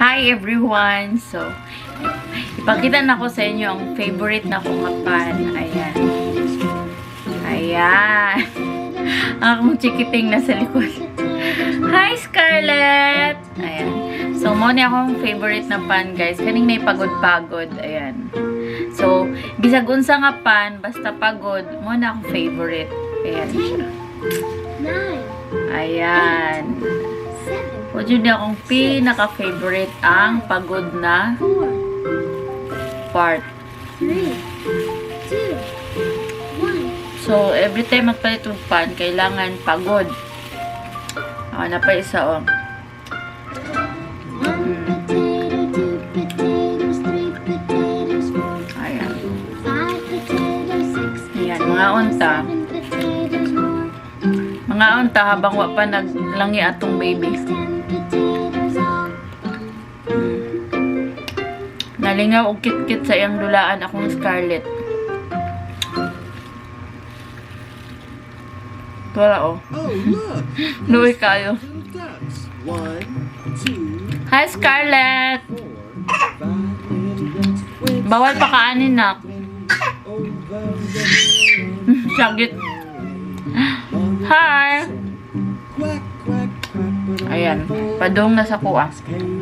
Hi everyone! So, ipakita na ko sa inyo ang favorite na kong nga pan. Ayan. Ayan. Ang akong chikiting nasa likod. Hi, Scarlett! Ayan. So, mao ni akong favorite na pan, guys. Kaning may pagod-pagod. Ayan. So, bisag unsa nga pan, basta pagod, mao na akong favorite. Ayan siya. 9, Ayan. 7, Mao jud ni akong pinaka-favorite, ang pagod na 4, part. 3, 2, 1. So, every time magpalit og pan, kailangan pagod. Ako na pa isa, oh. 1 potato, 2 potatoes, 3 potatoes, 4, Ayan. 5 potatoes, 6 Ayan, mga unta. 7 potatoes more. Mga unta habang wa pa naglangi atong baby. 10 potatoes all. Nalingaw og kit-kit sa iyang dulaan akong Scarlett. Wala, oh. Oh, look! Luoy kaayo. Little ducks. One, two, Hi, Scarlett! four, five little ducks went Bawal pa kaanin, nak. over the hill. Sagit. Hi! Quack, quack, quack, but Ayan. Padung na sa kuha. came